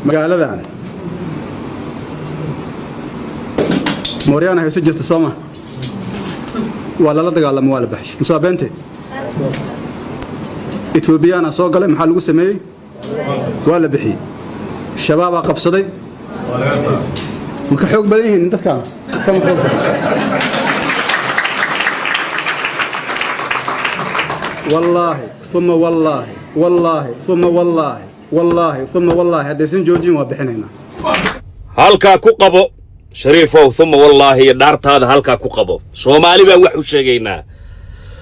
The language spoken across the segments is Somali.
Magaaladan mooryaana hayso jirta sooma? Waa lala dagaalamo, waa la baxshay. Musaa beente Etoobiyaana soo galay, maxaa lagu sameeyey? Waa la bixiyey. Shabaabaa qabsaday. Ma ka xoog badan yihiin dadkan? Kama xoog badan. Wallaahi uma wallaahi, wallaahi uma wallaahi, wallaahi uma wallaahi, haddaysan joojin waa bixinaynaa. Halkaa ku qabo, Shariifow. Uma wallaahi iyo dhaartaada halkaa ku qabo. Soomaali baan wax u sheegaynaa.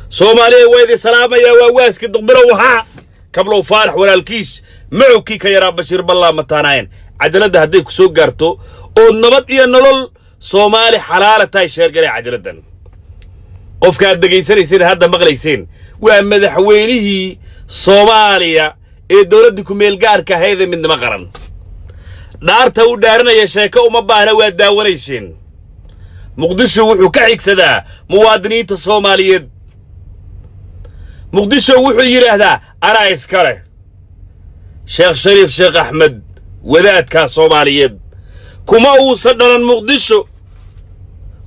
Soomaaliya waa idin salaamayaa. Waa waaski Duqbilow ahaa, Kablow Faarax walaalkiis, macowkii ka yaraa Bashiir Ballaa mataanaayeen. Cajaladda hadday ku soo gaarto ood nabad iyo nolol Soomaali xalaala tahay, sheergalay cajaladdan. Qofka aad dhegaysanayseen, hadda maqlayseen, waa madaxweynihii Soomaaliya ee dowladda ku-meelgaarka ahayd ee Midnimo Qaran. Dhaarta u dhaaranaya sheeko uma baahna, waa daawanayseen. Muqdisho wuxuu ka xigsadaa muwaadiniinta Soomaaliyeed. Muqdisho wuxuu yidhaahdaa anaa iska leh. Sheekh Shariif Sheekh Axmed, wadaadkaa Soomaaliyeed, kuma uusan dhalan Muqdisho,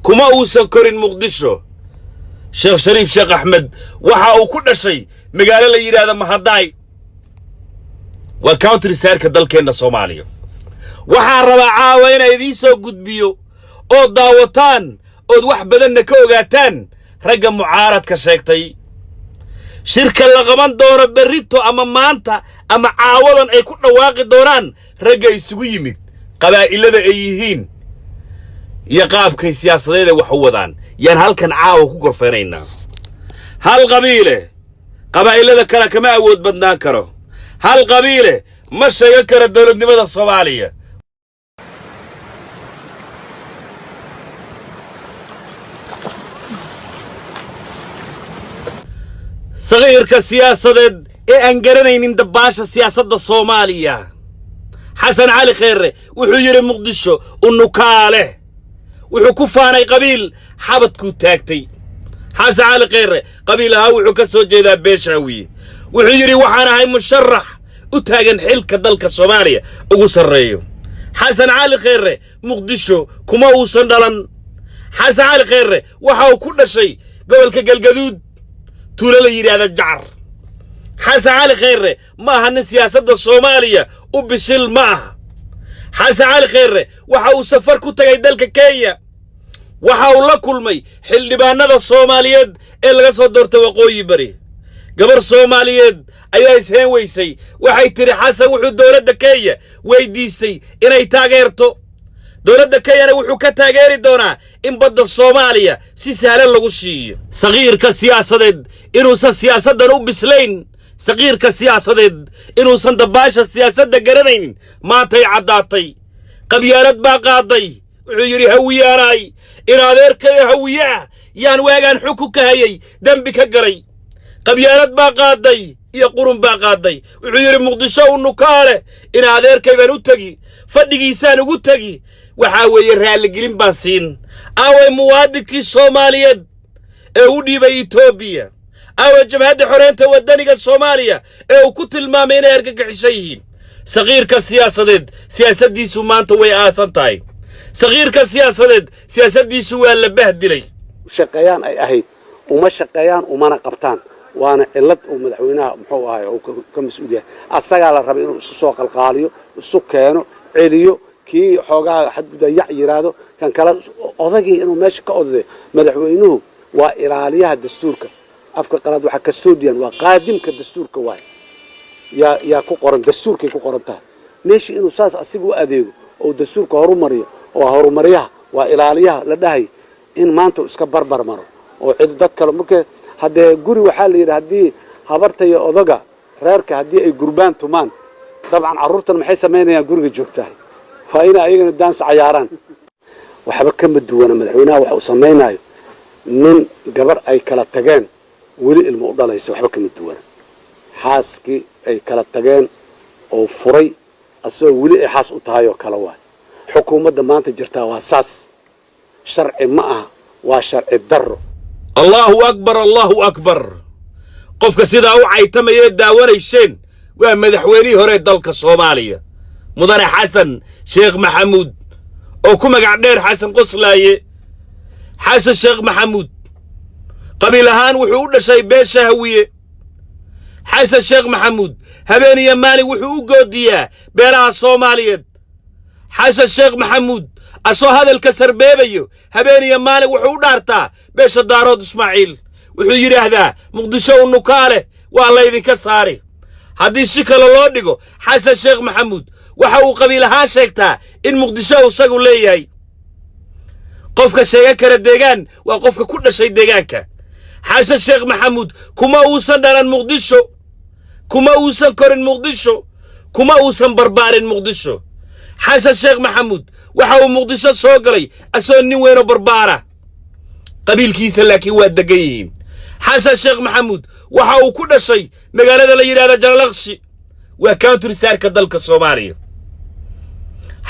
kuma uusan korin Muqdisho. Sheekh Shariif Sheekh Axmed waxa uu ku dhashay magaalo la yidhaahda Mahadaay, waa country saarka dalkeenna Soomaaliya. Waxaan rabaa caawa inaa idiin soo gudbiyo oo daawataan ood wax badanna ka ogaataan ragga mucaaradka sheegtay, shirka la qaban doono berrito ama maanta ama caawadan ay ku dhawaaqi doonaan, ragga isugu yimid, qabaa'ilada ay yihiin iyo qaabkay siyaasadeed ay wax u wadaan yaan halkan caawa ku gorfaynaynaa. Hal qabiile qabaa'ilada kale kama awood badnaan karo. Hal qabiile ma sheegan karo dowladnimada Soomaaliya. Sagiirka siyaasadeed ee aan garanaynin dabbaasha siyaasadda Soomaaliya, Xasan Cali Kheerre, wuxuu yidhi Muqdisho unukaale. Wuxuu ku faanay qabiil, xabadkuu taagtay. Xasan Cali Kheerre qabiil ahaa wuxuu ka soo jeedaa Beeshaawiye. Wuxuu yidhi waxaan ahay musharax u taagan xilka dalka Soomaaliya ugu sarreeyo. Xasan Cali Kheerre Muqdisho kuma uusan dhalan. Xasan Cali Kheerre waxa uu ku dhashay gobolka Galgaduud, tuulo la yidhaahda Jacar. Xasan Cali Kheerre ma aha nin siyaasadda Soomaaliya u bisil, ma aha. Xasan Cali Kheerre waxa uu safar ku tagay dalka Kenya. Waxa uu la kulmay xildhibaanada Soomaaliyeed ee laga soo doortay Waqooyi Bari. Gabar Soomaaliyeed ayaa isheen weysay. Waxay tidhi Xasan wuxuu dowladda Kenya weydiistay inay taageerto. Dowladda Kenyana wuxuu ka taageeri doonaa in badda Soomaaliya si sahlan lagu siiyo. Sagiirka siyaasadeed inuusan siyaasaddan u bislayn, saqiirka siyaasadeed inuusan dabbaasha siyaasadda garanaynin maantay caddaatay. Qabyaalad baa qaaday. Wuxuu yidhi hawiyaanaay, in adeerkaya hawiye ah yaan waagaan xukun ka hayay dembi ka galay. Qabyaalad baa qaaday iyo qurun baa qaaday. Wuxuu yidhi Muqdisho u nukaale, in adeerkay baan u tegi, fadhigiisaan ugu tegi, waxaa weeye raalligelin baan siin. Aaway muwaadinkii Soomaaliyeed ee u dhiibay Etoobiya? Aaway Jabhadda Xoreynta Waddaniga Soomaaliya ee uu ku tilmaamay inay argagixisan yihiin? Saqiirka siyaasadeed siyaasaddiisu maanta way aasan tahay. Saqiirka siyaasadeed siyaasaddiisu waa la bahdilay. Shaqeeyaan ay ahayd uma shaqeeyaan, umana qabtaan. Waana cillad uu madaxweynaha muxuu ahay uu ka mas-uul yahay. Asagaa la rabay inuu isku soo qalqaaliyo, isu keeno, celiyo kii xoogaa xadguda, yac yiraahdo kan kale, odagii inuu meesha ka odadeyo. Madaxweynuhu waa ilaaliyaha dastuurka. Afka qalaad waxaa custodian, waa qaadimka dastuurka waay. Yaa ku qoran dastuurkay ku qoran tahay meesha inuu saas asiga u adeego oo dastuurka horumariyo oo horumaryaha waa ilaaliyaha la dhahay, in maanta uu iska barbar maro oo cid dad kale. Marka haddee guri waxaa la yidhi haddii habarta iyo odaga reerka haddii ay gurbaan tumaan, dabcan carruurtan maxay samaynayaan? Guriga joogtahay waa inay ayagana daans cayaaraan. Waxba kama duwana madaxweynaha waxa uu samaynayo nin gabar ay kala tageen weli ilmo u dhalaysa. Waxba kama duwana xaaskii ay kala tageen oo furay asagoo weli ay xaas u tahay oo kale waay. Xukuumadda maanta jirtaa waa saas. Sharci ma aha, waa sharci darro. Allahu akbar, allahu akbar. Qofka sidaa u caytamayee daawanayseen waa madaxweynihii hore dalka Soomaaliya. Mudane Xasan Sheekh Maxamuud oo ku magac dheer Xasan Qoslaaye. Xasan Sheekh Maxamuud qabiil ahaan wuxuu u dhashay beesha Hawiye. Xasan Sheekh Maxamuud habeen iyo maalin wuxuu u goodiyaa beelaha Soomaaliyeed. Xasan Sheekh Maxamuud asoo hadalka sarbeebayo habeen iyo maalin wuxuu u dhaartaa beesha Daarood Ismaaciil. Wuxuu yidhaahdaa Muqdisho unukaa leh, waa laydinka saari. Haddii si kale loo dhigo, Xasan Sheekh Maxamuud waxa uu qabiil ahaan sheegtaa in Muqdisho isagu leeyahay. Qofka sheegan kara deegaan waa qofka ku dhashay deegaanka. Xasan Sheekh Maxamuud kuma uusan dhalan Muqdisho, kuma uusan korin Muqdisho, kuma uusan barbaarin Muqdisho. Xasan Sheekh Maxamuud waxa uu Muqdisho soo galay asagoo nin weynoo barbaara, qabiilkiisa laakiin waa degan yihiin. Xasan Sheekh Maxamuud waxa uu ku dhashay magaalada la yidhahda Jalalaqsi, waa countryside-ka dalka Soomaaliya.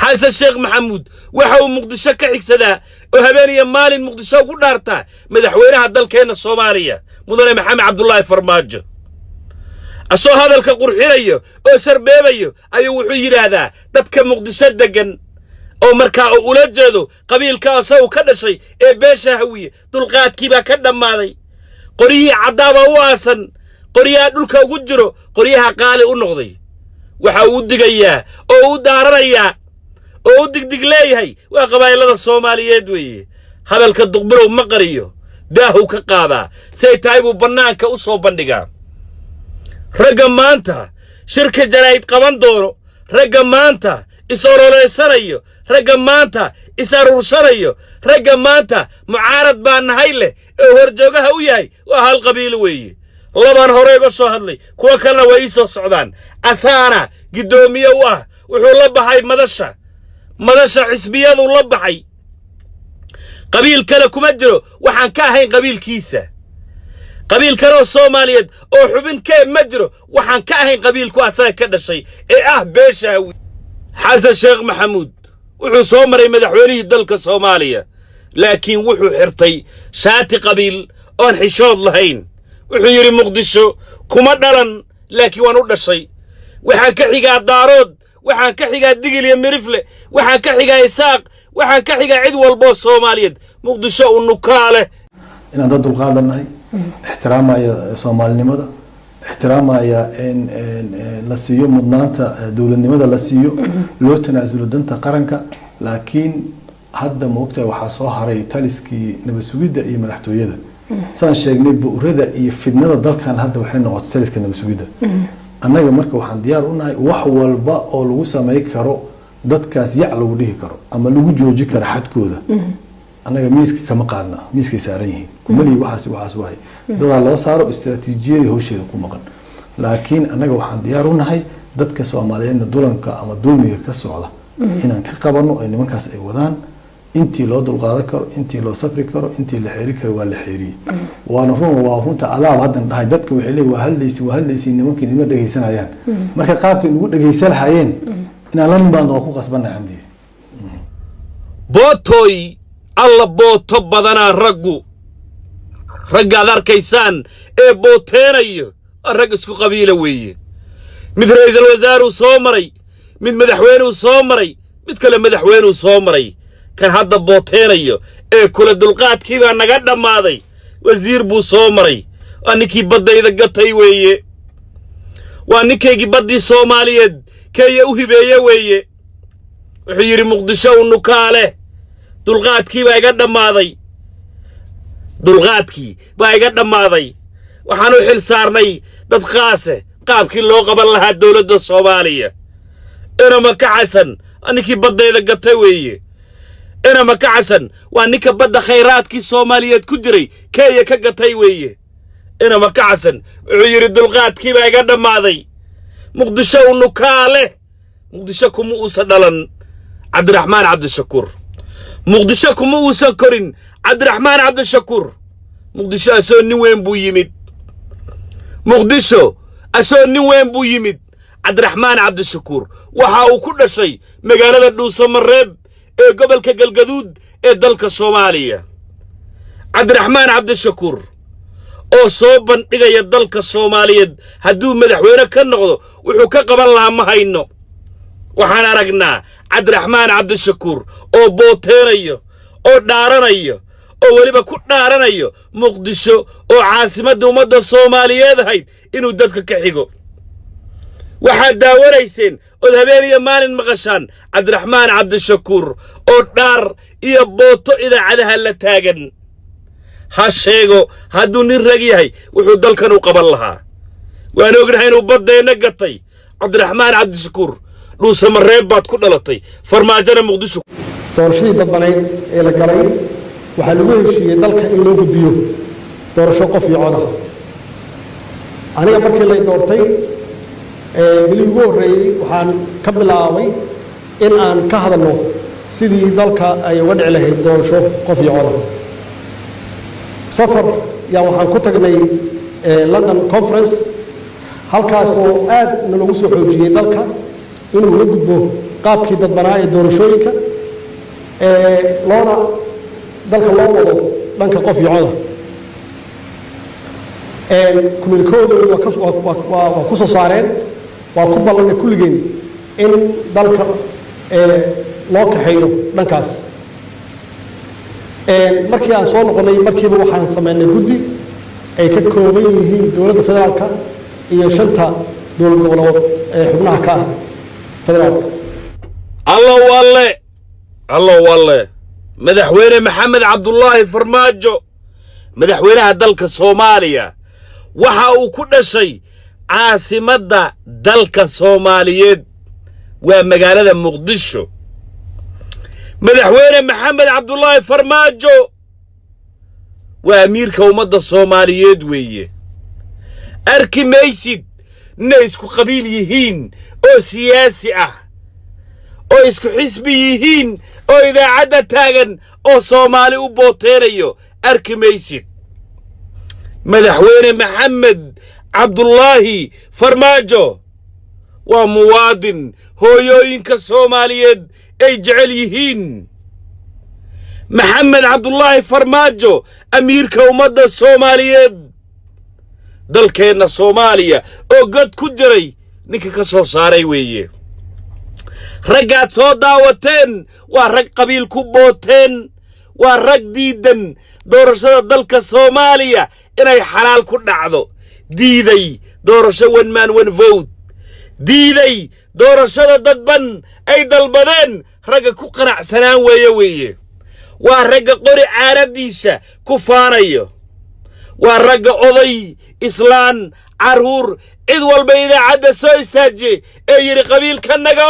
Xasan Sheekh Maxamuud waxa uu Muqdisho ka xigsadaa oo habeen iyo maalin Muqdisho ugu dhaartaa madaxweynaha dalkeenna Soomaaliya, Mudane Maxamed Cabdulaahi Farmaajo. Asoo hadalka qurxinayo oo sarbeebayo ayuu wuxuu yidhaahdaa dadka Muqdisho deggan, oo markaa uu ula jeedo qabiilka asagu ka dhashay ee beesha Hawiye, dulqaadkii baa ka dhammaaday, qoryihii caddaabaa u aasan, qoryaha dhulka ugu jiro, qoryaha qaali u noqday. Waxa uu u digayaa oo u daaranayaa oo u digdig leeyahay waa qabaa'ilada Soomaaliyeed weeye. Hadalka Duqbilow ma qariyo, daahow ka qaadaa, say tahay buu bannaanka u soo bandhigaa. Ragga maanta shirka jaraa'id qaban doono, ragga maanta is ololeysanayo, ragga maanta is aruursanayo, ragga maanta mucaarad baa nahay leh ee horjoogaha u yahay waa hal qabiilo weeye. Labaan hore iga soo hadlay, kuwo kalena way ii soo socdaan. Asaana giddoomiye u ah. Wuxuu la baxay madasha, madasha xisbiyaduu la baxay. Qabiil kale kuma jiro waxaan ka ahayn qabiilkiisa. Qabiil kale oo Soomaaliyeed oo xubin kee ma jiro waxaan ka ahayn qabiilku asaga ka dhashay ee ah beesha Hawi. Xasan Sheekh Maxamuud wuxuu soo maray madaxweynihii dalka Soomaaliya, laakiin wuxuu xirtay shaati qabiil oon xishood lahayn. Wuxuu yidhi Muqdisho kuma dhalan, laakiin waan u dhashay. Waxaan ka xigaa Daarood, waxaan ka xigaa Digil iyo Mirifle, waxaan ka xigaa Isaaq, waxaan ka xigaa cid walboo Soomaaliyeed. Muqdisho unukaa leh. Inaan dad dulqaad lanahay, ixtiraamaya Soomaalinimada, ixtiraamaya in la siiyo mudnaanta dowladnimada, la siiyo, loo tanaasulo danta qaranka. Laakiin hadda maogtahay waxaa soo haray taliskii nabad sugidda iyo madaxtooyada. Saan sheegnay, bu'rada iyo fidnada dalkan hadda waxay noqotay taliska nabad sugidda. Annaga marka waxaan diyaar u nahay wax walba oo lagu samey karo dadkaas, yac lagu dhihi karo ama lagu jooji karo xadkooda. Annaga miiska kama qaadna, miiskay saaran yihiin kumalihi. Waxaas waxaas waay dadaa loo saaro istaraatiijiyadii hawsheeda ku maqan. Laakiin annaga waxaan diyaar u nahay dadka Soomaaliyeedna dulanka ama dulmiga ka socda inaan ka qabano ay nimankaas ay wadaan. Intii loo dulqaadan karo, intii loo safri karo, intii la xeeri karo waa la xeeriyey. Waana run, waa runta adaab haddan dhahay. Dadka waxay leeyihin waa hadlaysi, waa hadlaysi, nimankii nima dhegaysanayaan. Marka qaabkay nagu dhegaysan lahayeen inaan la nimaadno waa ku qasbannahay, Xamdiye. Bootoy alla booto badanaa raggu. Raggaad arkaysaan ee booteenayo waa rag isku qabiila weeye. Mid ra'iisul wasaaruu soo maray, mid madaxweynuu soo maray, mid kale madaxweynuu soo maray. Kan hadda booteenayo ee kula dulqaadkii baa naga dhammaaday wasiir buu soo maray. Waa ninkii baddayda gatay weeye, waa ninkaygii baddii Soomaaliyeed Kenya u hibeeye weeye. Wuxuu yidhi Muqdisho unukaa leh, dulqaadkii baa iga dhammaaday, dulqaadkii baa iga dhammaaday. Waxaan u xil saarnay dad khaase qaabkii loo qaban lahaa dowladda Soomaaliya. Inama ka Xasan waa ninkii baddayda gatay weeye. Inama ka Xasan waa ninka badda khayraadkii Soomaaliyeed ku jiray Kenya ka gatay weeye. Inama ka Xasan wuxuu yidhi dulqaadkii baa iga dhammaaday, Muqdisho unukaa leh. Muqdisho kuma uusan dhalan Cabdiraxmaan Cabdishakuur, Muqdisho kuma uusan korin Cabdiraxmaan Cabdishakuur. Muqdisho asoo nin weyn buu yimid, Muqdisho asoo nin weyn buu yimid. Cabdiraxmaan Cabdishakuur waxa uu ku dhashay magaalada Dhuusamareeb ee gobolka Galgaduud ee dalka Soomaaliya. Cabdiraxmaan Cabdishakuur oo soo bandhigaya dalka Soomaaliyeed hadduu madaxweyne ka noqdo wuxuu ka qaban lahaa ma hayno. Waxaan aragnaa Cabdiraxmaan Cabdishakuur oo booteenayo oo dhaaranayo oo weliba ku dhaaranayo Muqdisho oo caasimadda ummadda Soomaaliyeed ahayd inuu dadka ka xigo. Waxaad daawanayseen ood habeen iyo maalin maqashaan Cabdiraxmaan Cabdishakuur oo dhaar iyo booto idaacadaha la taagan. Ha sheego hadduu nin rag yahay wuxuu dalkan u qaban lahaa. Waan ognahay inuu baddeenna gatay. Cabdiraxmaan Cabdishakuur, Dhuusamareeb baad ku dhalatay, Farmaajona Muqdisho. Doorashadii dadbanayd ee la galay waxaa lagu heshiiyey dalka in loo gudbiyo doorasho qof iyo cod ah. Aniga markii lay doortay, bilihii ugu horreeyey waxaan ka bilaabay in aan ka hadalno sidii dalka ay uga dhici lahayd doorasho qof iyo cod ah. Safar yaa waxaan ku tagnay London conference, halkaasoo aad nalagu soo xoojiyey dalka inuu la gudbo qaabkii dadbanaa ee doorashooyinka, loona dalka loo wado dhanka qof iyo coda. Communiqué-oodooda waa ku soo saareen, waa ku ballanay kulligeen in dalka loo kaxeeyo dhankaas. Markii aan soo noqonnay, markiiba waxaan sameynay guddi ay ka kooban yihiin dowladda federaalka iyo shanta dowlad goboleed ee xubnaha ka ah federaalka. Allow alle, allow alle, Madaxweyne Maxamed Cabdulaahi Farmaajo, madaxweynaha dalka Soomaaliya, waxa uu ku dhashay caasimadda dalka Soomaaliyeed, waa magaalada Muqdisho. Madaxweyne Maxamed Cabdulaahi Farmaajo waa amiirka ummadda Soomaaliyeed weeye. Arki maysid inay isku qabiil yihiin oo siyaasi ah oo isku xisbi yihiin oo idaacadda taagan oo Soomaali u booteenayo, arki maysid. Madaxweyne Maxamed Cabdulaahi Farmaajo waa muwaadin hooyooyinka Soomaaliyeed ay jecel yihiin. Maxamed Cabdulaahi Farmaajo, amiirka ummadda Soomaaliyeed, dalkeenna Soomaaliya oo god ku jiray ninka ka soo saaray weeye. Raggaad soo daawateen waa rag qabiil ku booteen, waa rag diidan doorashada dalka Soomaaliya inay xalaal ku dhacdo, diiday doorasho one man one vote, diiday doorashada dadban ay dalbadeen. Ragga ku qanacsanaan weeye. Waa ragga qori caaraddiisa ku faanayo, waa ragga oday, islaan, carruur, cid walba idaacadda soo istaajiyey ee yidhi qabiilka naga.